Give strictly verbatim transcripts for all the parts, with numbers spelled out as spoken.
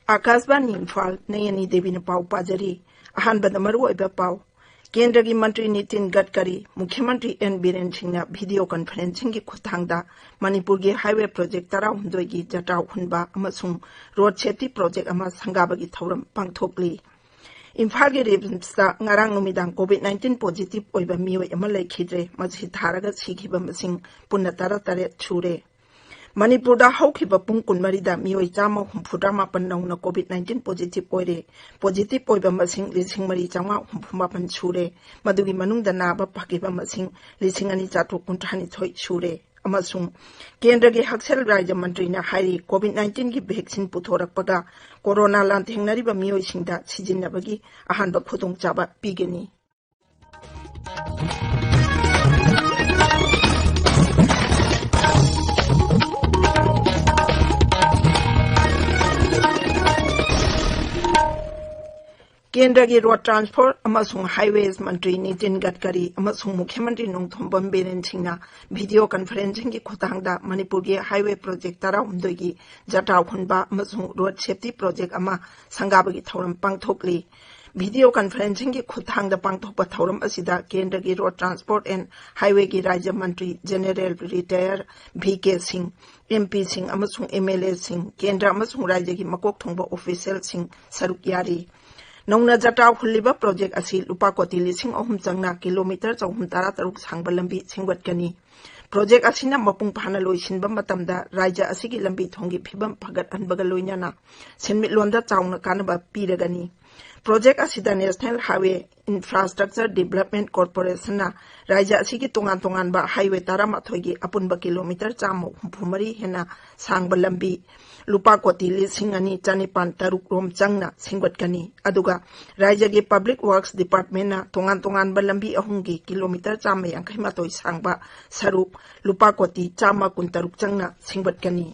ꯑꯥꯀꯥꯁꯕꯥꯅꯤ ꯏꯝꯐꯥꯜ, ꯅꯌꯅꯤ ꯗꯦꯕꯤꯅ ꯄꯥꯎ ꯄꯥꯖꯔꯤ꯫ ꯑꯍꯥꯟꯕꯗ ꯃꯔꯨꯑꯣꯏꯕ ꯄꯥꯎ꯫ ꯀꯦꯟꯗ꯭ꯔꯒꯤ ꯃꯟꯇ꯭ꯔꯤ ꯅꯤꯇꯤꯟ ꯒꯗꯀꯔꯤ, ꯃꯨꯈ꯭ꯌ ꯃꯟꯇ꯭ꯔꯤ ꯑꯦꯟ ꯕꯤꯔꯦꯟ ꯁꯤꯡꯅ ꯚꯤꯗꯤꯑꯣ ꯀꯟꯐꯔꯦꯟꯁꯤꯡꯒꯤ ꯈꯨꯠꯊꯥꯡꯗ ꯃꯅꯤꯄꯨꯔꯒꯤ ꯍꯥꯏꯋꯦ ꯄ꯭ꯔꯣꯖꯦꯛ ꯇꯔꯥꯍꯨꯝꯗꯣꯏꯒꯤ ꯖꯇ꯭ꯔꯥ ꯍꯨꯟꯕ ꯑꯃꯁꯨꯡ ꯔꯣꯗ ꯁꯦꯐꯇꯤ ꯄ꯭ꯔꯣꯖꯦꯛ ꯑꯃ ꯁꯪꯒꯥꯕꯒꯤ ꯊꯧꯔꯝ ꯄꯥꯡꯊꯣꯛꯂꯤ꯫ ꯏꯝꯐꯥꯜꯒꯤ ꯔꯤꯝꯁꯇ ꯉꯔꯥꯡ ꯅꯨꯃꯤꯗꯥꯡ ꯀꯣꯚꯤꯗ ꯅꯥꯏꯟꯇꯤꯟ ꯄꯣꯖꯤꯇꯤꯚ ꯑꯣꯏꯕ ꯃꯤꯑꯣꯏ ꯑꯃ ꯂꯩꯈꯤꯗ꯭ꯔꯦ꯫ ꯃꯁꯤ ꯊꯥꯔꯒ ꯁꯤꯈꯤꯕ ꯃꯁꯤꯡ ꯄꯨꯟꯅ ꯇꯔꯥꯇꯔꯦꯠ ꯁꯨꯔꯦ꯫ ꯃꯅꯤꯄꯨꯔꯗ ꯍꯧꯈꯤꯕ ꯄꯨꯡ ꯀꯨꯟꯃꯔꯤꯗ ꯃꯤꯑꯣꯏ ꯆꯥꯝꯃ ꯍꯨꯝꯐꯨꯇꯔꯥ ꯃꯥꯄꯟ ꯅꯧꯅ ꯀꯣꯚꯤꯗ ꯅꯥꯏꯟꯇꯤꯟ ꯄꯣꯖꯤꯇꯤꯚ ꯑꯣꯏꯔꯦ꯫ ꯄꯣꯖꯤꯇꯤꯚ ꯑꯣꯏꯕ ꯃꯁꯤꯡ ꯂꯤꯁꯤꯡ ꯃꯔꯤ ꯆꯥꯝꯃꯉꯥ ꯍꯨꯝꯐꯨ ꯃꯥꯄꯟ ꯁꯨꯔꯦ꯫ ꯃꯗꯨꯒꯤ ꯃꯅꯨꯡꯗ ꯅꯥꯕ ꯐꯈꯤꯕ ꯃꯁꯤꯡ ꯂꯤꯁꯤꯡ ꯑꯅꯤ ꯆꯥꯇ꯭ꯔꯨꯛ ꯀꯨꯟꯊ꯭ꯔꯥꯅꯤꯊꯣꯏ ꯁꯨꯔꯦ꯫ ꯑꯃꯁꯨꯡ ꯀꯦꯟꯗ꯭ꯔꯒꯤ ꯍꯛꯁꯦꯜ ꯔꯥꯖ꯭ꯌ ꯃꯟꯇ꯭ꯔꯤꯅ ꯍꯥꯏꯔꯤ, ꯀꯣꯚꯤꯗ ꯅꯥꯏꯟꯇꯤꯟꯒꯤ ꯚꯦꯛꯁꯤꯟ ꯄꯨꯊꯣꯔꯛꯄꯒ ꯀꯣꯔꯣꯅꯥ ꯂꯥꯟꯊꯦꯡꯅꯔꯤꯕ ꯃꯤꯑꯣꯏꯁꯤꯡꯗ ꯁꯤꯖꯤꯟꯅꯕꯒꯤ ꯑꯍꯥꯟꯕ ꯈꯨꯗꯣꯡꯆꯥꯕ ꯄꯤꯒꯅꯤ꯫ ꯀꯦꯟꯗ꯭ꯔꯒꯤ ꯔꯣꯗ ꯇ꯭ꯔꯥꯟꯁꯄꯣꯔꯠ ꯑꯃꯁꯨꯡ ꯍꯥꯏꯋꯦꯁ ꯃꯟꯇ꯭ꯔꯤ ꯅꯤꯇꯤꯟ ꯒꯗꯀꯔꯤ ꯑꯃꯁꯨꯡ ꯃꯨꯈ꯭ꯌ ꯃꯟꯇ꯭ꯔꯤ ꯅꯣꯡꯊꯣꯝꯕꯝ ꯕꯤꯔꯦꯟ ꯁꯤꯡꯅ ꯚꯤꯗꯤꯑꯣ ꯀꯟꯐꯔꯦꯟꯁꯤꯡꯒꯤ ꯈꯨꯠꯊꯥꯡꯗ ꯃꯅꯤꯄꯨꯔꯒꯤ ꯍꯥꯏꯋꯦ ꯄ꯭ꯔꯣꯖꯦꯛ ꯇꯔꯥꯍꯨꯝꯗꯣꯏꯒꯤ ꯖꯇ꯭ꯔꯥ ꯍꯨꯟꯕ ꯑꯃꯁꯨꯡ ꯔꯣꯗ ꯁꯦꯐꯇꯤ ꯄ꯭ꯔꯣꯖꯦꯛ ꯑꯃ ꯁꯪꯒꯥꯕꯒꯤ ꯊꯧꯔꯝ ꯄꯥꯡꯊꯣꯛꯂꯤ꯫ ꯚꯤꯗꯤꯑꯣ ꯀꯟꯐꯔꯦꯟꯁꯤꯡꯒꯤ ꯈꯨꯠꯊꯥꯡꯗ ꯄꯥꯡꯊꯣꯛꯄ ꯊꯧꯔꯝ ꯑꯁꯤꯗ ꯀꯦꯟꯗ꯭ꯔꯒꯤ ꯔꯣꯗ ꯇ꯭ꯔꯥꯟꯁꯄꯣꯔꯠ ꯑꯦꯟ ꯍꯥꯏꯋꯦꯒꯤ ꯔꯥꯖ꯭ꯌ ꯃꯟꯇ꯭ꯔꯤ ꯖꯦꯅꯦꯔꯦꯜ ꯔꯤꯇꯥꯌꯔ ꯚꯤ ꯀꯦ ꯁꯤꯡ, ꯑꯦꯝ ꯄꯤꯁꯤꯡ ꯑꯃꯁꯨꯡ ꯑꯦꯝ ꯑꯦꯜ ꯑꯦꯁꯤꯡ, ꯀꯦꯟꯗ꯭ꯔ ꯑꯃꯁꯨꯡ ꯔꯥꯖ꯭ꯌꯒꯤ ꯃꯀꯣꯛ ꯊꯣꯡꯕ ꯑꯣꯐꯤꯁꯤꯌꯦꯜꯁꯤꯡ ꯁꯔꯨꯛ ꯌꯥꯔꯤ꯫ ꯅꯧꯅ ꯖꯇ꯭ꯔꯥ ꯍꯨꯜꯂꯤꯕ ꯄ꯭ꯔꯣꯖꯦꯛ ꯑꯁꯤ ꯂꯨꯄꯥ ꯀꯣꯇꯤ ꯂꯤꯁꯤꯡ ꯑꯍꯨꯝ ꯆꯪꯅ ꯀꯤꯂꯣꯃꯤꯇꯔ ꯆꯍꯨꯝ ꯇꯔꯥꯇꯔꯨꯛ ꯁꯥꯡꯕ ꯂꯝꯕꯤ ꯁꯦꯝꯒꯠꯀꯅꯤ꯫ ꯄ꯭ꯔꯣꯖꯦꯛ ꯑꯁꯤꯅ ꯃꯄꯨꯡ ꯐꯥꯅ ꯂꯣꯏꯁꯤꯟꯕ ꯃꯇꯝꯗ ꯔꯥꯖ꯭ꯌ ꯑꯁꯤꯒꯤ ꯂꯝꯕꯤ ꯊꯣꯡꯒꯤ ꯐꯤꯕꯝ ꯐꯒꯠꯍꯟꯕꯒ ꯂꯣꯏꯅꯅ ꯁꯦꯟꯃꯤꯠꯂꯣꯟꯗ ꯆꯥꯎꯅ ꯀꯥꯟꯅꯕ ꯄꯤꯔꯒꯅꯤ꯫ ꯄ꯭ꯔꯣꯖꯦꯛ ꯑꯁꯤꯗ ꯅꯦꯁꯅꯦꯜ ꯍꯥꯏꯋꯦ ꯏꯟꯐ꯭ꯔꯥꯁ꯭ꯇ꯭ꯔꯛꯆꯔ ꯗꯤꯚꯂꯞꯃꯦꯟꯠ ꯀꯣꯔꯄꯣꯔꯦꯁꯟꯅ ꯔꯥꯖ꯭ꯌ ꯑꯁꯤꯒꯤ ꯇꯣꯉꯥꯟ ꯇꯣꯉꯥꯟꯕ ꯍꯥꯏꯋꯦ ꯇꯔꯥꯃꯥꯊꯣꯏꯒꯤ ꯑꯄꯨꯟꯕ ꯀꯤꯂꯣꯃꯤꯇꯔ ꯆꯥꯝꯃ ꯍꯨꯝꯐꯨ ꯃꯔꯤ ꯍꯦꯟꯅ ꯁꯥꯡꯕ ꯂꯝꯕꯤ ꯂꯨꯄꯥ ꯀꯣꯇꯤ ꯂꯤꯁꯤꯡ ꯑꯅꯤ ꯆꯅꯤꯄꯥꯟ ꯇꯔꯨꯛ ꯔꯣꯝ ꯆꯪꯅ ꯁꯦꯝꯒꯠꯀꯅꯤ꯫ ꯑꯗꯨꯒ ꯔꯥꯖ꯭ꯌꯒꯤ ꯄꯕ꯭ꯂꯤꯛ ꯋꯥꯔꯛꯁ ꯗꯤꯄꯥꯔꯠꯃꯦꯟꯠꯅ ꯇꯣꯉꯥꯟ ꯇꯣꯉꯥꯟꯕ ꯂꯝꯕꯤ ꯑꯍꯨꯝꯒꯤ ꯀꯤꯂꯣꯃꯤꯇꯔ ꯆꯥꯝꯃ ꯌꯥꯡꯈꯩ ꯃꯥꯊꯣꯏ ꯁꯥꯡꯕ ꯁꯔꯨꯛ ꯂꯨꯄꯥ ꯀꯣꯇꯤ ꯆꯥꯝꯃ ꯀꯨꯟꯇꯔꯨꯛ ꯆꯪꯅ ꯁꯦꯝꯒꯠꯀꯅꯤ꯫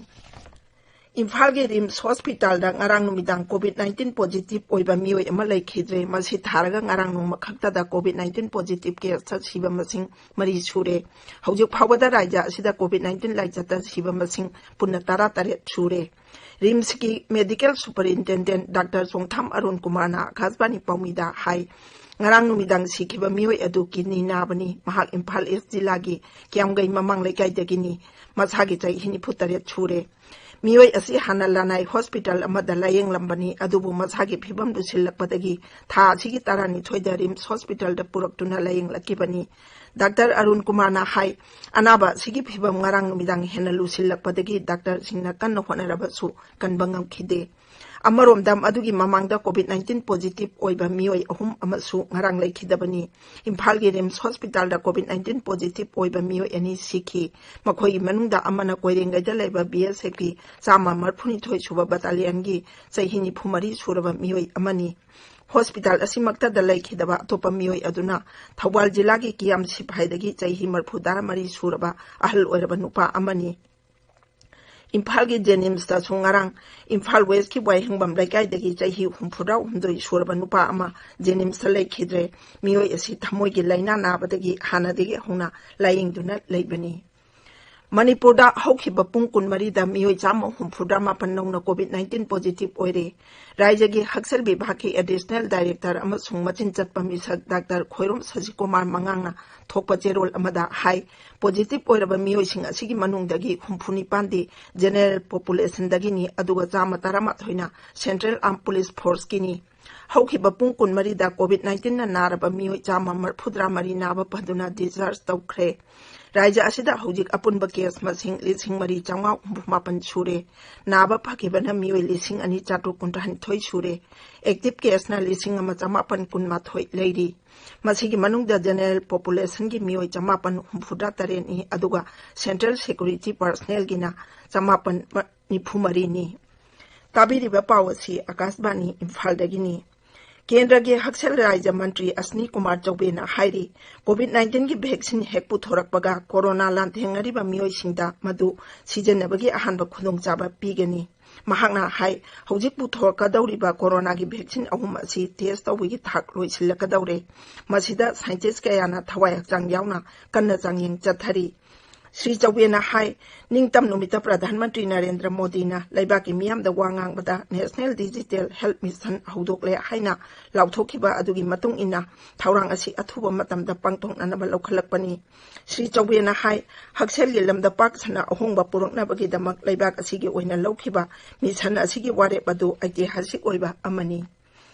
ꯏꯝꯐꯥꯜꯒꯤ ꯔꯤꯝꯁ ꯍꯣꯁꯄꯤꯇꯥꯜꯗ ꯉꯔꯥꯡ ꯅꯨꯃꯤꯗꯥꯡ ꯀꯣꯚꯤꯗ ꯅꯥꯏꯟꯇꯤꯟ ꯄꯣꯖꯤꯇꯤꯚ ꯑꯣꯏꯕ ꯃꯤꯑꯣꯏ ꯑꯃ ꯂꯩꯈꯤꯗ꯭ꯔꯦ꯫ ꯃꯁꯤ ꯊꯥꯔꯒ ꯉꯔꯥꯡ ꯅꯣꯡꯃ ꯈꯛꯇꯗ ꯀꯣꯚꯤꯗ ꯅꯥꯏꯟꯇꯤꯟ ꯄꯣꯖꯤꯇꯤꯚ ꯀꯦꯁꯇ ꯁꯤꯕ ꯃꯁꯤꯡ ꯃꯔꯤ ꯁꯨꯔꯦ꯫ ꯍꯧꯖꯤꯛ ꯐꯥꯎꯕꯗ ꯔꯥꯖ꯭ꯌ ꯑꯁꯤꯗ ꯀꯣꯚꯤꯗ ꯅꯥꯏꯟꯇꯤꯟ ꯂꯥꯏꯆꯠꯇ ꯁꯤꯕ ꯃꯁꯤꯡ ꯄꯨꯟꯅ ꯇꯔꯥꯇꯔꯦꯠ ꯁꯨꯔꯦ꯫ ꯔꯤꯝꯁꯀꯤ ꯃꯦꯗꯤꯀꯦꯜ ꯁꯨꯄꯔꯤꯟꯇꯦꯟꯗꯦꯟꯠ ꯗꯥꯛꯇꯔ ꯆꯣꯡꯊꯥꯝ ꯑꯔꯨꯟ ꯀꯨꯃꯥꯔꯅ ꯑꯥꯀꯥꯁꯕꯥꯅꯤ ꯄꯥꯎꯃꯤꯗ ꯍꯥꯏ, ꯉꯔꯥꯡ ꯅꯨꯃꯤꯗꯥꯡ ꯁꯤꯈꯤꯕ ꯃꯤꯑꯣꯏ ꯑꯗꯨ ꯀꯤꯗꯅꯤ ꯅꯥꯕꯅꯤ꯫ ꯃꯍꯥꯛ ꯏꯝꯐꯥꯜ ꯏꯁ ꯖꯤꯂꯥꯒꯤ ꯀꯤꯌꯥꯝꯒꯩ ꯃꯃꯥꯡ ꯂꯩꯀꯥꯏꯗꯒꯤꯅꯤ꯫ ꯃꯁꯥꯒꯤ ꯆꯍꯤ ꯅꯤꯐꯨ ꯇꯔꯦꯠ ꯁꯨꯔꯦ꯫ ꯃꯤꯑꯣꯏ ꯑꯁꯤ ꯍꯥꯟꯅ ꯂꯅꯥꯏ ꯍꯣꯁꯄꯤꯇꯥꯜ ꯑꯃꯗ ꯂꯥꯌꯦꯡꯂꯝꯕꯅꯤ, ꯑꯗꯨꯕꯨ ꯃꯁꯥꯒꯤ ꯐꯤꯕꯝ ꯂꯨꯁꯤꯜꯂꯛꯄꯗꯒꯤ ꯊꯥ ꯑꯁꯤꯒꯤ ꯇꯔꯥꯅꯤꯊꯣꯏꯗ ꯔꯤꯝꯁ ꯍꯣꯁꯄꯤꯇꯥꯜꯗ ꯄꯨꯔꯛꯇꯨꯅ ꯂꯥꯌꯦꯡꯂꯛꯈꯤꯕꯅꯤ꯫ ꯗꯥꯛꯇꯔ ꯑꯔꯨꯟ ꯀꯨꯃꯥꯔꯅ ꯍꯥꯏ, ꯑꯅꯥꯕ ꯑꯁꯤꯒꯤ ꯐꯤꯕꯝ ꯉꯔꯥꯡ ꯅꯨꯃꯤꯗꯥꯡ ꯍꯦꯟꯅ ꯂꯨꯁꯤꯜꯂꯛꯄꯗꯒꯤ ꯗꯥꯛꯇꯔꯁꯤꯡꯅ ꯀꯟꯅ ꯍꯣꯠꯅꯔꯕꯁꯨ ꯀꯟꯕ ꯉꯝꯈꯤꯗꯦ꯫ ꯑꯃꯔꯣꯝꯗ, ꯃꯗꯨꯒꯤ ꯃꯃꯥꯡꯗ ꯀꯣꯚꯤꯗ ꯅꯥꯏꯟꯇꯤꯟ ꯄꯣꯖꯤꯇꯤꯚ ꯑꯣꯏꯕ ꯃꯤꯑꯣꯏ ꯑꯍꯨꯝ ꯑꯃꯁꯨ ꯉꯔꯥꯡ ꯂꯩꯈꯤꯗꯕꯅꯤ꯫ ꯏꯝꯐꯥꯜꯒꯤ ꯔꯤꯝꯁ ꯍꯣꯁꯄꯤꯇꯥꯜꯗ ꯀꯣꯚꯤꯗ ꯅꯥꯏꯟꯇꯤꯟ ꯄꯣꯖꯤꯇꯤꯚ ꯑꯣꯏꯕ ꯃꯤꯑꯣꯏ ꯑꯅꯤ ꯁꯤꯈꯤ꯫ ꯃꯈꯣꯏꯒꯤ ꯃꯅꯨꯡꯗ ꯑꯃꯅ ꯀꯣꯏꯔꯦꯡꯒꯩꯗ ꯂꯩꯕ ꯕꯤ ꯑꯦꯁ ꯑꯦꯐꯀꯤ ꯆꯥꯝꯃ ꯃꯔꯤꯐꯨꯅꯤꯊꯣꯏ ꯁꯨꯕ ꯕꯇꯥꯂꯤꯌꯟꯒꯤ ꯆꯍꯤ ꯅꯤꯐꯨ ꯃꯔꯤ ꯁꯨꯔꯕ ꯃꯤꯑꯣꯏ ꯑꯃꯅꯤ꯫ ꯍꯣꯁꯄꯤꯇꯥꯜ ꯑꯁꯤꯃꯛꯇꯗ ꯂꯩꯈꯤꯗꯕ ꯑꯇꯣꯞꯄ ꯃꯤꯑꯣꯏ ꯑꯗꯨꯅ ꯊꯧꯕꯥꯜ ꯖꯤꯂꯥꯒꯤ ꯀꯤꯌꯥꯝ ꯁꯤꯐꯥꯏꯗꯒꯤ ꯆꯍꯤ ꯃꯔꯤꯐꯨꯇꯔꯥ ꯃꯔꯤ ꯁꯨꯔꯕ ꯑꯍꯜ ꯑꯣꯏꯔꯕ ꯅꯨꯄꯥ ꯑꯃꯅꯤ꯫ ꯏꯝꯐꯥꯜꯒꯤ ꯖꯦꯅꯤꯝꯁꯇꯁꯨ ꯉꯔꯥꯡ ꯏꯝꯐꯥꯜ ꯋꯦꯁꯀꯤ ꯋꯥꯏꯍꯦꯡꯕꯝ ꯂꯩꯀꯥꯏꯗꯒꯤ ꯆꯍꯤ ꯍꯨꯝꯐꯨꯇꯔꯥ ꯍꯨꯝꯗꯣꯏ ꯁꯨꯔꯕ ꯅꯨꯄꯥ ꯑꯃ ꯖꯦꯅꯤꯝꯁꯇ ꯂꯩꯈꯤꯗ꯭ꯔꯦ꯫ ꯃꯤꯑꯣꯏ ꯑꯁꯤ ꯊꯃꯣꯏꯒꯤ ꯂꯥꯏꯅꯥ ꯅꯥꯕꯗꯒꯤ ꯍꯥꯟꯅꯗꯒꯤ ꯍꯧꯅ ꯂꯥꯌꯦꯡꯗꯨꯅ ꯂꯩꯕꯅꯤ꯫ ꯃꯅꯤꯄꯨꯔꯗ ꯍꯧꯈꯤꯕ ꯄꯨꯡ ꯀꯨꯟꯃꯔꯤꯗ ꯃꯤꯑꯣꯏ ꯆꯥꯝꯃ ꯍꯨꯝꯐꯨꯇꯔꯥ ꯃꯥꯄꯟ ꯅꯧꯅ ꯀꯣꯚꯤꯗ ꯅꯥꯏꯟꯇꯤꯟ ꯄꯣꯖꯤꯇꯤꯚ ꯑꯣꯏꯔꯦ꯫ ꯔꯥꯏꯖ꯭ꯌꯒꯤ ꯍꯛꯁꯦꯜ ꯕꯤꯚꯥꯒꯀꯤ ꯑꯦꯗꯤꯁꯅꯦꯜ ꯗꯥꯏꯔꯦꯛꯇꯔ ꯑꯃꯁꯨꯡ ꯃꯆꯤꯟ ꯆꯠꯄ ꯃꯤꯁꯛ ꯗꯥꯛꯇꯔ ꯈꯣꯏꯔꯣꯝ ꯁꯖꯤꯀꯨꯃꯥꯔ ꯃꯉꯥꯡꯅ ꯊꯣꯛꯄ ꯆꯦꯔꯣꯜ ꯑꯃꯗ ꯍꯥꯏ, ꯄꯣꯖꯤꯇꯤꯚ ꯑꯣꯏꯔꯕ ꯃꯤꯑꯣꯏꯁꯤꯡ ꯑꯁꯤꯒꯤ ꯃꯅꯨꯡꯗꯒꯤ ꯍꯨꯝꯐꯨ ꯅꯤꯄꯥꯟꯗꯤ ꯖꯦꯅꯦꯔꯦꯜ ꯄꯣꯄꯨꯂꯦꯁꯟꯗꯒꯤꯅꯤ, ꯑꯗꯨꯒ ꯆꯥꯝꯃ ꯇꯔꯥꯃꯥꯊꯣꯏꯅ ꯁꯦꯟꯇ꯭ꯔꯦꯜ ꯑꯥꯔꯝ ꯄꯨꯂꯤꯁ ꯐꯣꯔꯁꯀꯤꯅꯤ꯫ ꯍꯧꯈꯤꯕ ꯄꯨꯡ ꯀꯨꯟꯃꯔꯤꯗ ꯀꯣꯚꯤꯗ ꯅꯥꯏꯟꯇꯤꯟꯅ ꯅꯥꯔꯕ ꯃꯤꯑꯣꯏ ꯆꯥꯝꯃ ꯃꯔꯤꯐꯨꯇꯔꯥ ꯃꯔꯤ ꯅꯥꯕ ꯐꯗꯨꯅ ꯗꯤꯁꯆꯥꯔꯖ ꯇꯧꯈ꯭ꯔꯦ꯫ ꯔꯥꯏꯖ꯭ꯌ ꯑꯁꯤꯗ ꯍꯧꯖꯤꯛ ꯑꯄꯨꯟꯕ ꯀꯦꯁ ꯃꯁꯤꯡ ꯂꯤꯁꯤꯡ ꯃꯔꯤ ꯆꯥꯝꯃꯉꯥ ꯍꯨꯝꯐꯨ ꯃꯥꯄꯟ ꯁꯨꯔꯦ꯫ ꯅꯥꯕ ꯐꯈꯤꯕꯅ ꯃꯤꯑꯣꯏ ꯂꯤꯁꯤꯡ ꯑꯅꯤ ꯆꯥꯇ꯭ꯔꯨꯛ ꯀꯨꯟꯊ꯭ꯔꯥꯅꯤꯊꯣꯏ ꯁꯨꯔꯦ꯫ ꯑꯦꯛꯇꯤꯚ ꯀꯦꯁꯅ ꯂꯤꯁꯤꯡ ꯑꯃ ꯆꯥꯃꯥꯄꯟ ꯀꯨꯟꯃꯥꯊꯣꯏ ꯂꯩꯔꯤ꯫ ꯃꯁꯤꯒꯤ ꯃꯅꯨꯡꯗ ꯖꯦꯅꯦꯔꯦꯜ ꯄꯣꯄꯨꯂꯦꯁꯟꯒꯤ ꯃꯤꯑꯣꯏ ꯆꯥꯃꯥꯄꯟ ꯍꯨꯝꯐꯨꯇꯔꯥ ꯇꯔꯦꯠꯅꯤ, ꯑꯗꯨꯒ ꯁꯦꯟꯇ꯭ꯔꯦꯜ ꯁꯦꯀ꯭ꯌꯨꯔꯤꯇꯤ ꯄꯔꯁꯅꯦꯜꯒꯤꯅ ꯆꯥꯃꯥꯄꯟ ꯅꯤꯐꯨ ꯃꯔꯤꯅꯤ꯫ ꯇꯥꯕꯤꯔꯤꯕ ꯄꯥꯎ ꯑꯁꯤ ꯑꯥꯀꯥꯁꯕꯥꯅꯤ ꯏꯝꯐꯥꯜꯗꯒꯤꯅꯤ꯫ ꯀꯦꯟꯗ꯭ꯔꯒꯤ ꯍꯛꯁꯦꯜ ꯔꯥꯏꯖ꯭ꯌ ꯃꯟꯇ꯭ꯔꯤ ꯑꯁꯅꯤ ꯀꯨꯃꯥꯔ ꯆꯧꯕꯦꯅ ꯍꯥꯏꯔꯤ, ꯀꯣꯚꯤꯗ ꯅꯥꯏꯟꯇꯤꯟꯒꯤ ꯚꯦꯛꯁꯤꯟ ꯍꯦꯛ ꯄꯨꯊꯣꯔꯛꯄꯒ ꯀꯣꯔꯣꯅꯥ ꯂꯥꯟꯊꯦꯡꯅꯔꯤꯕ ꯃꯤꯑꯣꯏꯁꯤꯡꯗ ꯃꯗꯨ ꯁꯤꯖꯤꯟꯅꯕꯒꯤ ꯑꯍꯥꯟꯕ ꯈꯨꯗꯣꯡꯆꯥꯕ ꯄꯤꯒꯅꯤ꯫ ꯃꯍꯥꯛꯅ ꯍꯥꯏ, ꯍꯧꯖꯤꯛ ꯄꯨꯊꯣꯔꯛꯀꯗꯧꯔꯤꯕ ꯀꯣꯔꯣꯅꯥꯒꯤ ꯚꯦꯛꯁꯤꯟ ꯑꯍꯨꯝ ꯑꯁꯤ ꯇꯦꯁ ꯇꯧꯕꯒꯤ ꯊꯥꯛ ꯂꯣꯏꯁꯤꯜꯂꯛꯀꯗꯧꯔꯦ꯫ ꯃꯁꯤꯗ ꯁꯥꯏꯟꯇꯤꯁ ꯀꯌꯥꯅ ꯊꯋꯥꯏ ꯍꯛꯆꯥꯡ ꯌꯥꯎꯅ ꯀꯟꯅ ꯆꯥꯡꯌꯦꯡ ꯆꯠꯊꯔꯤ꯫ ꯁ꯭ꯔꯤ ꯆꯧꯕꯦꯅ ꯍꯥꯏ, ꯅꯤꯡꯇꯝ ꯅꯨꯃꯤꯠꯇ ꯄ꯭ꯔꯙꯥꯟ ꯃꯟꯇ꯭ꯔꯤ ꯅꯔꯦꯟꯗ꯭ꯔ ꯃꯣꯗꯤꯅ ꯂꯩꯕꯥꯛꯀꯤ ꯃꯤꯌꯥꯝꯗ ꯋꯥ ꯉꯥꯡꯕꯗ National Digital Health Mission ꯍꯧꯗꯣꯛꯂꯦ ꯍꯥꯏꯅ ꯂꯥꯎꯊꯣꯛꯈꯤꯕ ꯑꯗꯨꯒꯤ ꯃꯇꯨꯡ ꯏꯟꯅ ꯊꯧꯔꯥꯡ ꯑꯁꯤ ꯑꯊꯨꯕ ꯃꯇꯝꯗ ꯄꯥꯡꯊꯣꯛꯅꯅꯕ ꯂꯧꯈꯠꯂꯛꯄꯅꯤ꯫ ꯁ꯭ꯔꯤ ꯆꯧꯕꯦꯅ ꯍꯥꯏ, ꯍꯛꯁꯦꯜꯒꯤ ꯂꯝꯗ ꯄꯥꯛ ꯁꯟꯅ ꯑꯍꯣꯡꯕ ꯄꯨꯔꯛꯅꯕꯒꯤꯗꯃꯛ ꯂꯩꯕꯥꯛ ꯑꯁꯤꯒꯤ ꯑꯣꯏꯅ ꯂꯧꯈꯤꯕ mission ꯑꯁꯤꯒꯤ ꯋꯥꯔꯦꯞ ꯑꯗꯨ ꯏꯇꯤꯍꯥꯁꯤꯛ ꯑꯣꯏꯕ ꯑꯃꯅꯤ꯫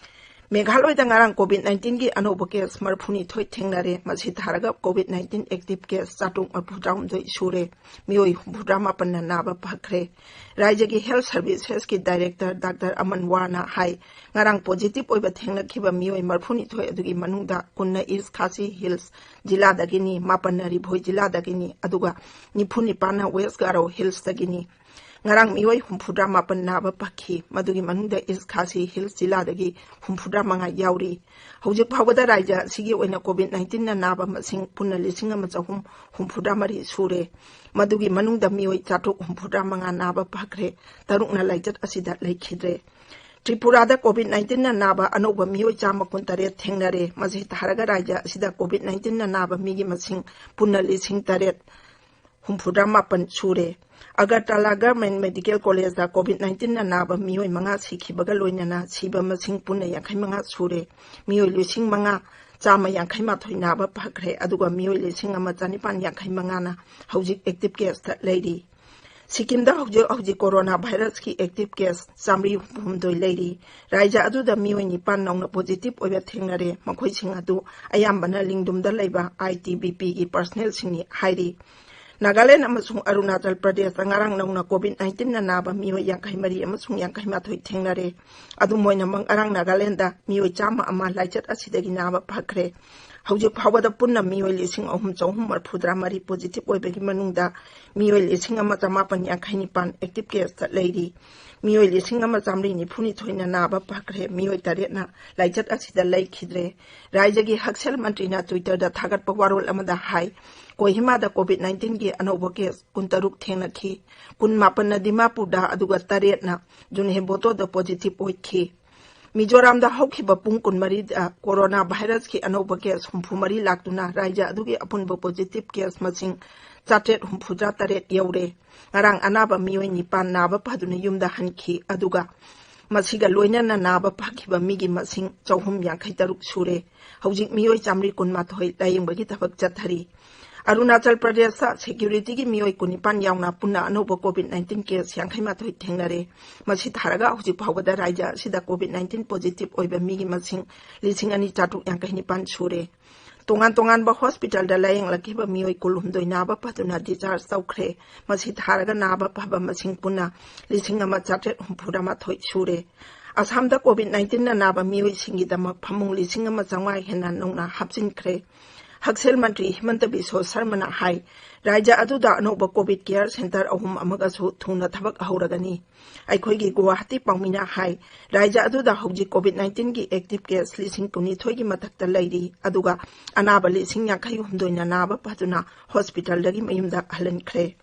ꯃꯦꯘꯥꯂꯌꯗ ꯉꯔꯥꯡ COVID nineteen ꯒꯤ ꯑꯅꯧꯕ case ꯃꯔꯤꯐꯨꯅꯤꯊꯣꯏ ꯊꯦꯡꯅꯔꯦ꯫ ꯃꯁꯤ ꯊꯥꯔꯒ COVID nineteen active case ꯆꯥꯇ꯭ꯔꯨꯛ ꯃꯔꯤꯐꯨ ꯇꯔꯥꯍꯨꯝꯗꯣꯏ ꯁꯨꯔꯦ꯫ ꯃꯤꯑꯣꯏ ꯍꯨꯝꯐꯨꯇꯔꯥ ꯃꯥꯄꯟꯅ ꯅꯥꯕ ꯐꯈ꯭ꯔꯦ꯫ ꯔꯥꯖ꯭ꯌꯒꯤ Health Services ꯀꯤ Director Doctor ꯑꯃꯟ ꯋꯥꯔꯅ ꯍꯥꯏ, ꯉꯔꯥꯡ positive ꯑꯣꯏꯕ ꯊꯦꯡꯅꯈꯤꯕ ꯃꯤꯑꯣꯏ ꯃꯔꯤꯐꯨꯅꯤꯊꯣꯏ ꯑꯗꯨꯒꯤ ꯃꯅꯨꯡꯗ ꯀꯨꯟꯅ East Khasi Hills ꯖꯤꯂꯥꯗꯒꯤꯅꯤ, ꯃꯥꯄꯟꯅ ꯔꯤꯚꯣꯏ ꯖꯤꯂꯥꯗꯒꯤꯅꯤ, ꯑꯗꯨꯒ ꯅꯤꯐꯨꯅꯤꯄꯥꯟꯅ West Garo Hills ꯇꯒꯤꯅꯤ꯫ ꯉꯔꯥꯡ ꯃꯤꯑꯣꯏ ꯍꯨꯝꯐꯨꯇꯔꯥ ꯃꯥꯄꯟ ꯅꯥꯕ ꯐꯈꯤ꯫ ꯃꯗꯨꯒꯤ ꯃꯅꯨꯡꯗ East Khasi Hills ꯖꯤꯂꯥꯗꯒꯤ ꯍꯨꯝꯐꯨꯇꯔꯥ ꯃꯉꯥ ꯌꯥꯎꯔꯤ꯫ ꯍꯧꯖꯤꯛ ꯐꯥꯎꯕꯗ ꯔꯥꯖ꯭ꯌ ꯑꯁꯤꯒꯤ ꯑꯣꯏꯅ COVID nineteen ꯅ ꯅꯥꯕ ꯃꯁꯤꯡ ꯄꯨꯟꯅ ꯂꯤꯁꯤꯡ ꯑꯃ ꯆꯍꯨꯝ ꯍꯨꯝꯐꯨꯇꯔꯥ ꯃꯔꯤ ꯁꯨꯔꯦ꯫ ꯃꯗꯨꯒꯤ ꯃꯅꯨꯡꯗ ꯃꯤꯑꯣꯏ ꯆꯥꯇ꯭ꯔꯨꯛ ꯍꯨꯝꯐꯨꯇꯔꯥ ꯃꯉꯥ ꯅꯥꯕ ꯐꯈ꯭ꯔꯦ, ꯇꯔꯨꯛꯅ ꯂꯥꯏꯆꯠ ꯑꯁꯤꯗ ꯂꯩꯈꯤꯗ꯭ꯔꯦ꯫ ꯇ꯭ꯔꯤꯄꯨꯔꯥꯗ COVID nineteen ꯅ ꯅꯥꯕ ꯑꯅꯧꯕ ꯃꯤꯑꯣꯏ ꯆꯥꯝꯃ ꯀꯨꯟꯇꯔꯦꯠ ꯊꯦꯡꯅꯔꯦ꯫ ꯃꯁꯤ ꯊꯥꯔꯒ ꯔꯥꯖ꯭ꯌ ꯑꯁꯤꯗ COVID nineteen ꯅ ꯅꯥꯕ ꯃꯤꯒꯤ ꯃꯁꯤꯡ ꯄꯨꯟꯅ ꯂꯤꯁꯤꯡ ꯇꯔꯦꯠ ꯍꯨꯝꯐꯨꯇꯔꯥ ꯃꯥꯄꯟ ꯁꯨꯔꯦ꯫ ꯑꯒꯔꯇꯂꯥ Government Medical College ꯗ COVID nineteen ꯅ ꯅꯥꯕ ꯃꯤꯑꯣꯏ ꯃꯉꯥ ꯁꯤꯈꯤꯕꯒ ꯂꯣꯏꯅꯅ ꯁꯤꯕ ꯃꯁꯤꯡ ꯄꯨꯟꯅ ꯌꯥꯡꯈꯩ ꯃꯉꯥ ꯁꯨꯔꯦ꯫ ꯃꯤꯑꯣꯏ ꯂꯤꯁꯤꯡ ꯃꯉꯥ ꯆꯥꯝꯃ ꯌꯥꯡꯈꯩ ꯃꯥꯊꯣꯏ ꯅꯥꯕ ꯐꯈ꯭ꯔꯦ, ꯑꯗꯨꯒ ꯃꯤꯑꯣꯏ ꯂꯤꯁꯤꯡ ꯑꯃ ꯆꯅꯤꯄꯥꯟ ꯌꯥꯡꯈꯩ ꯃꯉꯥꯅ ꯍꯧꯖꯤꯛ active case ꯇ ꯂꯩꯔꯤ꯫ ꯁꯤꯛꯀꯤꯝꯗ ꯍꯧꯖꯤꯛ ꯍꯧꯖꯤꯛ corona virus ꯀꯤ active case ꯆꯥꯃꯔꯤ ꯍꯨꯝꯐꯨ ꯍꯨꯝꯗꯣꯏ ꯂꯩꯔꯤ꯫ ꯔꯥꯖ꯭ꯌ ꯑꯗꯨꯗ ꯃꯤꯑꯣꯏ ꯅꯤꯄꯥꯟ ꯅꯧꯅ positive ꯑꯣꯏꯕ ꯊꯦꯡꯅꯔꯦ꯫ ꯃꯈꯣꯏꯁꯤꯡ ꯑꯗꯨ ꯑꯌꯥꯝꯕꯅ ꯂꯤꯡꯗꯨꯝꯗ ꯂꯩꯕ ITBP ꯒꯤ personnel ꯁꯤꯡꯅꯤ ꯍꯥꯏꯔꯤ꯫ ꯅꯥꯒꯥꯂꯦꯟ ꯑꯃꯁꯨꯡ ꯑꯔꯨꯅꯥꯆꯜ ꯄ꯭ꯔꯗꯦꯁꯇ ꯉꯔꯥꯡ ꯅꯧꯅ COVID nineteen ꯅ ꯅꯥꯕ ꯃꯤꯑꯣꯏ ꯌꯥꯡꯈꯩ ꯃꯔꯤ ꯑꯃꯁꯨꯡ ꯌꯥꯡꯈꯩ ꯃꯥꯊꯣꯏ ꯊꯦꯡꯅꯔꯦ꯫ ꯑꯗꯨꯝ ꯑꯣꯏꯅꯃꯛ, ꯉꯔꯥꯡ ꯅꯥꯒꯥꯂꯦꯟꯗ ꯃꯤꯑꯣꯏ ꯆꯥꯝꯃ ꯑꯃ ꯂꯥꯏꯆꯠ ꯑꯁꯤꯗꯒꯤ ꯅꯥꯕ ꯐꯈ꯭ꯔꯦ꯫ ꯍꯧꯖꯤꯛ ꯐꯥꯎꯕꯗ ꯄꯨꯟꯅ ꯃꯤꯑꯣꯏ ꯂꯤꯁꯤꯡ ꯑꯍꯨꯝ ꯆꯍꯨꯝ ꯃꯔꯤꯐꯨꯇꯔꯥ ꯃꯔꯤ positive ꯑꯣꯏꯕꯒꯤ ꯃꯅꯨꯡꯗ ꯃꯤꯑꯣꯏ ꯂꯤꯁꯤꯡ ꯑꯃ ꯆꯃꯥꯄꯟ ꯌꯥꯡꯈꯩ ꯅꯤꯄꯥꯟ active case ꯇ ꯂꯩꯔꯤ꯫ ꯃꯤꯑꯣꯏ ꯂꯤꯁꯤꯡ ꯑꯃ ꯆꯥꯃꯔꯤ ꯅꯤꯐꯨꯅꯤꯊꯣꯏꯅ ꯅꯥꯕ ꯐꯈ꯭ꯔꯦ, ꯃꯤꯑꯣꯏ ꯇꯔꯦꯠꯅ ꯂꯥꯏꯆꯠ ꯑꯁꯤꯗ ꯂꯩꯈꯤꯗ꯭ꯔꯦ꯫ ꯔꯥꯖ꯭ꯌꯒꯤ ꯍꯛꯁꯦꯜ ꯃꯟꯇ꯭ꯔꯤꯅ Twitter ꯗ ꯊꯥꯒꯠꯄ ꯋꯥꯔꯣꯜ ꯑꯃꯗ ꯍꯥꯏ, ꯀꯣꯍꯤꯃꯥꯗ COVID nineteen ꯒꯤ ꯑꯅꯧꯕ case ꯀꯨꯟꯇꯔꯨꯛ ꯊꯦꯡꯅꯈꯤ꯫ ꯀꯨꯟꯃꯥꯄꯟꯅ ꯗꯤꯃꯥꯄꯨꯔꯗ, ꯑꯗꯨꯒ ꯇꯔꯦꯠꯅ ꯖꯨꯟꯍꯦꯕꯣꯇꯣꯗ positive ꯑꯣꯏꯈꯤ꯫ ꯃꯤꯖꯣꯔꯥꯝꯗ ꯍꯧꯈꯤꯕ ꯄꯨꯡ ꯀꯨꯟꯃꯔꯤꯗ ꯀꯣꯔꯣꯅꯥ ꯚꯥꯏꯔꯁꯀꯤ ꯑꯅꯧꯕ ꯀꯦꯁ ꯍꯨꯝꯐꯨ ꯃꯔꯤ ꯂꯥꯛꯇꯨꯅ ꯔꯥꯖ꯭ꯌ ꯑꯗꯨꯒꯤ ꯑꯄꯨꯟꯕ ꯄꯣꯖꯤꯇꯤꯚ ꯀꯦꯁ ꯃꯁꯤꯡ ꯆꯥꯇ꯭ꯔꯦꯠ ꯍꯨꯝꯐꯨꯇꯔꯦꯠ ꯌꯧꯔꯦ꯫ ꯉꯔꯥꯡ ꯑꯅꯥꯕ ꯃꯤꯑꯣꯏ ꯅꯤꯄꯥꯟ ꯅꯥꯕ ꯐꯗꯨꯅ ꯌꯨꯝꯗ ꯍꯟꯈꯤ, ꯑꯗꯨꯒ ꯃꯁꯤꯒ ꯂꯣꯏꯅꯅ ꯅꯥꯕ ꯐꯈꯤꯕ ꯃꯤꯒꯤ ꯃꯁꯤꯡ ꯆꯍꯨꯝ ꯌꯥꯡꯈꯩ ꯇꯔꯨꯛ ꯁꯨꯔꯦ꯫ ꯍꯧꯖꯤꯛ ꯃꯤꯑꯣꯏ ꯆꯥꯃꯔꯤ ꯀꯨꯟꯃꯥꯊꯣꯏ ꯂꯥꯌꯦꯡꯕꯒꯤ ꯊꯕꯛ ꯆꯠꯊꯔꯤ꯫ ꯑꯔꯨꯅꯥꯆꯜ ꯄ꯭ꯔꯗꯦꯁꯇ ꯁꯦꯀ꯭ꯌꯨꯔꯤꯇꯤꯒꯤ ꯃꯤꯑꯣꯏ ꯀꯨꯟꯅꯤꯄꯥꯟ ꯌꯥꯎꯅ ꯄꯨꯟꯅ ꯑꯅꯧꯕ ꯀꯣꯚꯤꯗ ꯅꯥꯏꯟꯇꯤꯟ ꯀꯦꯁ ꯌꯥꯡꯈꯩ ꯃꯥꯊꯣꯏ ꯊꯦꯡꯅꯔꯦ꯫ ꯃꯁꯤ ꯊꯥꯔꯒ ꯍꯧꯖꯤꯛ ꯐꯥꯎꯕꯗ ꯔꯥꯖ꯭ꯌ ꯑꯁꯤꯗ ꯀꯣꯚꯤꯗ ꯅꯥꯏꯟꯇꯤꯟ ꯄꯣꯖꯤꯇꯤꯚ ꯑꯣꯏꯕ ꯃꯤꯒꯤ ꯃꯁꯤꯡ ꯂꯤꯁꯤꯡ ꯑꯅꯤ ꯆꯥꯇ꯭ꯔꯨꯛ ꯌꯥꯡꯈꯩ ꯅꯤꯄꯥꯟ ꯁꯨꯔꯦ꯫ ꯇꯣꯉꯥꯟ ꯇꯣꯉꯥꯟꯕ ꯍꯣꯁꯄꯤꯇꯥꯜꯗ ꯂꯥꯌꯦꯡꯂꯛꯈꯤꯕ ꯃꯤꯑꯣꯏ ꯀꯨꯟꯍꯨꯝꯗꯣꯏ ꯅꯥꯕ ꯐꯗꯨꯅ ꯗꯤꯁꯆꯥꯔꯖ ꯇꯧꯈ꯭ꯔꯦ꯫ ꯃꯁꯤ ꯊꯥꯔꯒ ꯅꯥꯕ ꯐꯕ ꯃꯁꯤꯡ ꯄꯨꯟꯅ ꯂꯤꯁꯤꯡ ꯑꯃ ꯆꯥꯇ꯭ꯔꯦꯠ ꯍꯨꯝꯐꯨꯇꯔꯥꯃꯥꯊꯣꯏ ꯁꯨꯔꯦ꯫ ꯑꯁꯥꯝꯗ ꯀꯣꯚꯤꯗ ꯅꯥꯏꯟꯇꯤꯟꯅ ꯅꯥꯕ ꯃꯤꯑꯣꯏꯁꯤꯡꯒꯤꯗꯃꯛ ꯐꯃꯨꯡ ꯂꯤꯁꯤꯡ ꯑꯃ ꯆꯥꯝꯃꯉꯥ ꯍꯦꯟꯅ ꯅꯧꯅ ꯍꯥꯞꯆꯤꯟꯈ꯭ꯔꯦ꯫ ꯍꯛꯁꯦꯜ ꯃꯟꯇ꯭ꯔꯤ ꯍꯤꯃꯟꯇ ꯕꯤꯁ꯭ꯋ ꯁꯔꯃꯅ ꯍꯥꯏ, ꯔꯥꯖ꯭ꯌ ꯑꯗꯨꯗ ꯑꯅꯧꯕ ꯀꯣꯚꯤꯗ ꯀꯦꯌꯔ ꯁꯦꯟꯇꯔ ꯑꯍꯨꯝ ꯑꯃꯒꯁꯨ ꯊꯨꯅ ꯊꯕꯛ ꯍꯧꯔꯒꯅꯤ꯫ ꯑꯩꯈꯣꯏꯒꯤ ꯒꯨꯋꯥꯍꯥꯇꯤ ꯄꯥꯎꯃꯤꯅ ꯍꯥꯏ, ꯔꯥꯖ꯭ꯌ ꯑꯗꯨꯗ ꯍꯧꯖꯤꯛ ꯀꯣꯚꯤꯗ ꯅꯥꯏꯟꯇꯤꯟꯒꯤ ꯑꯦꯛꯇꯤꯚ ꯀꯦꯁ ꯂꯤꯁꯤꯡ ꯀꯨꯟꯅꯤꯊꯣꯏꯒꯤ ꯃꯊꯛꯇ ꯂꯩꯔꯤ, ꯑꯗꯨꯒ ꯑꯅꯥꯕ ꯂꯤꯁꯤꯡ ꯌꯥꯡꯈꯩ ꯍꯨꯝꯗꯣꯏꯅ ꯅꯥꯕ ꯐꯗꯨꯅ ꯍꯣꯁꯄꯤꯇꯥꯜꯗꯒꯤ ꯃꯌꯨꯝꯗ ꯍꯜꯍꯟꯈ꯭ꯔꯦ꯫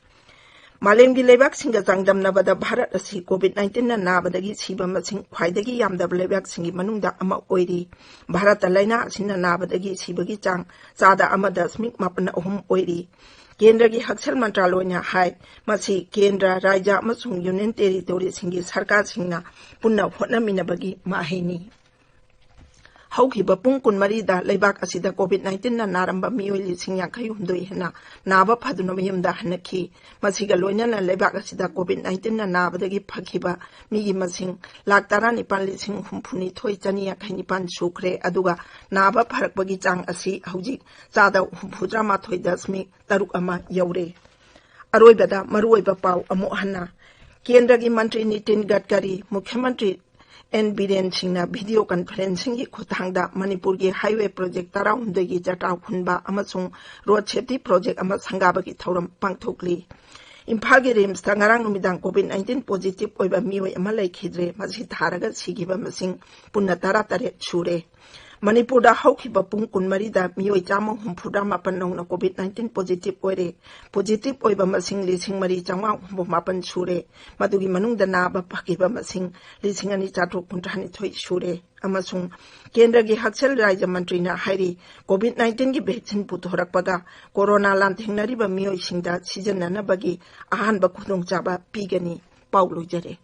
ꯃꯥꯂꯦꯝꯒꯤ ꯂꯩꯕꯥꯛꯁꯤꯡꯒ ꯆꯥꯡꯗꯝꯅꯕꯗ ꯚꯥꯔꯠ ꯑꯁꯤ ꯀꯣꯚꯤꯗ ꯅꯥꯏꯟꯇꯤꯟꯅ ꯅꯥꯕꯗꯒꯤ ꯁꯤꯕ ꯃꯁꯤꯡ ꯈ꯭ꯋꯥꯏꯗꯒꯤ ꯌꯥꯝꯗꯕ ꯂꯩꯕꯥꯛꯁꯤꯡꯒꯤ ꯃꯅꯨꯡꯗ ꯑꯃ ꯑꯣꯏꯔꯤ꯫ ꯚꯥꯔꯠꯇ ꯂꯥꯏꯅꯥ ꯑꯁꯤꯅ ꯅꯥꯕꯗꯒꯤ ꯁꯤꯕꯒꯤ ꯆꯥꯡ ꯆꯥꯗ ꯑꯃ ꯗꯁꯃꯤꯛ ꯃꯥꯄꯟ ꯑꯍꯨꯝ ꯑꯣꯏꯔꯤ꯫ ꯀꯦꯟꯗ꯭ꯔꯒꯤ ꯍꯛꯁꯦꯜ ꯃꯟꯇ꯭ꯔꯥꯂꯣꯏꯅ ꯍꯥꯏ, ꯃꯁꯤ ꯀꯦꯟꯗ꯭ꯔ, ꯔꯥꯖ꯭ꯌ ꯑꯃꯁꯨꯡ ꯌꯨꯅꯤꯌꯟ ꯇꯦꯔꯤꯇꯣꯔꯤꯁꯤꯡꯒꯤ ꯁꯔꯀꯥꯔꯁꯤꯡꯅ ꯄꯨꯟꯅ ꯍꯣꯠꯅꯃꯤꯟꯅꯕꯒꯤ ꯃꯍꯩꯅꯤ꯫ ꯍꯧꯈꯤꯕ ꯄꯨꯡ ꯀꯨꯟꯃꯔꯤꯗ ꯂꯩꯕꯥꯛ ꯑꯁꯤꯗ ꯀꯣꯚꯤꯗ ꯅꯥꯏꯟꯇꯤꯟꯅ ꯅꯥꯔꯝꯕ ꯃꯤꯑꯣꯏ ꯂꯤꯁꯤꯡ ꯌꯥꯡꯈꯩ ꯍꯨꯝꯗꯣꯏ ꯍꯦꯟꯅ ꯅꯥꯕ ꯐꯗꯨꯅ ꯃꯌꯨꯝꯗ ꯍꯟꯅꯈꯤ꯫ ꯃꯁꯤꯒ ꯂꯣꯏꯅꯅ ꯂꯩꯕꯥꯛ ꯑꯁꯤꯗ ꯀꯣꯚꯤꯗ ꯅꯥꯏꯟꯇꯤꯟꯅ ꯅꯥꯕꯗꯒꯤ ꯐꯈꯤꯕ ꯃꯤꯒꯤ ꯃꯁꯤꯡ ꯂꯥꯈ ꯇꯔꯥꯅꯤꯄꯥꯟ ꯂꯤꯁꯤꯡ ꯍꯨꯝꯐꯨꯅꯤꯊꯣꯏ ꯆꯅꯤ ꯌꯥꯡꯈꯩ ꯅꯤꯄꯥꯟ ꯁꯨꯈ꯭ꯔꯦ, ꯑꯗꯨꯒ ꯅꯥꯕ ꯐꯔꯛꯄꯒꯤ ꯆꯥꯡ ꯑꯁꯤ ꯍꯧꯖꯤꯛ ꯆꯥꯗ ꯍꯨꯝꯐꯨꯇꯔꯥꯃꯥꯊꯣꯏ ꯗꯁꯃꯤꯛ ꯇꯔꯨꯛ ꯑꯃ ꯌꯧꯔꯦ꯫ ꯑꯔꯣꯏꯕꯗ ꯃꯔꯨꯑꯣꯏꯕ ꯄꯥꯎ ꯑꯃꯨꯛ ꯍꯟꯅ꯫ ꯀꯦꯟꯗ꯭ꯔꯒꯤ ꯃꯟꯇ꯭ꯔꯤ ꯅꯤꯇꯤꯟ ꯒꯗꯀꯔꯤ, ꯃꯨꯈ꯭ꯌ ꯃꯟꯇ꯭ꯔꯤ ꯑꯦꯟ ꯕꯤꯔꯦꯟ ꯁꯤꯡꯅ ꯚꯤꯗꯤꯑꯣ ꯀꯟꯐꯔꯦꯟꯁꯤꯡꯒꯤ ꯈꯨꯠꯊꯥꯡꯗ ꯃꯅꯤꯄꯨꯔꯒꯤ ꯍꯥꯏꯋꯦ ꯄ꯭ꯔꯣꯖꯦꯛ ꯇꯔꯥꯍꯨꯝꯗꯣꯏꯒꯤ ꯆꯇ꯭ꯔꯥꯎ ꯍꯨꯟꯕ ꯑꯃꯁꯨꯡ ꯔꯣꯗ ꯁꯦꯐꯇꯤ ꯄ꯭ꯔꯣꯖꯦꯛ ꯑꯃ ꯁꯪꯒꯥꯕꯒꯤ ꯊꯧꯔꯝ ꯄꯥꯡꯊꯣꯛꯂꯤ꯫ ꯏꯝꯐꯥꯜꯒꯤ ꯔꯤꯝꯁꯇ ꯉꯔꯥꯡ ꯅꯨꯃꯤꯗꯥꯡ ꯀꯣꯚꯤꯗ ꯅꯥꯏꯟꯇꯤꯟ ꯄꯣꯖꯤꯇꯤꯚ ꯑꯣꯏꯕ ꯃꯤꯑꯣꯏ ꯑꯃ ꯂꯩꯈꯤꯗ꯭ꯔꯦ꯫ ꯃꯁꯤ ꯊꯥꯔꯒ ꯁꯤꯈꯤꯕ ꯃꯁꯤꯡ ꯄꯨꯟꯅ ꯇꯔꯥꯇꯔꯦꯠ ꯁꯨꯔꯦ꯫ ꯃꯅꯤꯄꯨꯔꯗ ꯍꯧꯈꯤꯕ ꯄꯨꯡ ꯀꯨꯟꯃꯔꯤꯗ ꯃꯤꯑꯣꯏ ꯆꯥꯝꯃ ꯍꯨꯝꯐꯨꯇꯔꯥ ꯃꯥꯄꯟ ꯅꯧꯅ COVID nineteen positive ꯑꯣꯏꯔꯦ꯫ Positive ꯑꯣꯏꯕ ꯃꯁꯤꯡ ꯂꯤꯁꯤꯡ ꯃꯔꯤ ꯆꯥꯝꯃꯉꯥ ꯍꯨꯝꯐꯨ ꯃꯥꯄꯟ ꯁꯨꯔꯦ꯫ ꯃꯗꯨꯒꯤ ꯃꯅꯨꯡꯗ ꯅꯥꯕ ꯐꯈꯤꯕ ꯃꯁꯤꯡ ꯂꯤꯁꯤꯡ ꯑꯅꯤ ꯆꯥꯇ꯭ꯔꯨꯛ ꯀꯨꯟꯊ꯭ꯔꯥꯅꯤꯊꯣꯏ ꯁꯨꯔꯦ꯫ ꯑꯃꯁꯨꯡ ꯀꯦꯟꯗ꯭ꯔꯒꯤ ꯍꯛꯁꯦꯜ ꯔꯥꯖ꯭ꯌ ꯃꯟꯇ꯭ꯔꯤꯅ ꯍꯥꯏꯔꯤ, COVID nineteen ꯒꯤ vaccine ꯄꯨꯊꯣꯔꯛꯄꯒ ꯀꯣꯔꯣꯅꯥ ꯂꯥꯟꯊꯦꯡꯅꯔꯤꯕ ꯃꯤꯑꯣꯏꯁꯤꯡꯗ ꯁꯤꯖꯤꯟꯅꯅꯕꯒꯤ ꯑꯍꯥꯟꯕ ꯈꯨꯗꯣꯡꯆꯥꯕ ꯄꯤꯒꯅꯤ꯫ ꯄꯥꯎ ꯂꯣꯏꯖꯔꯦ꯫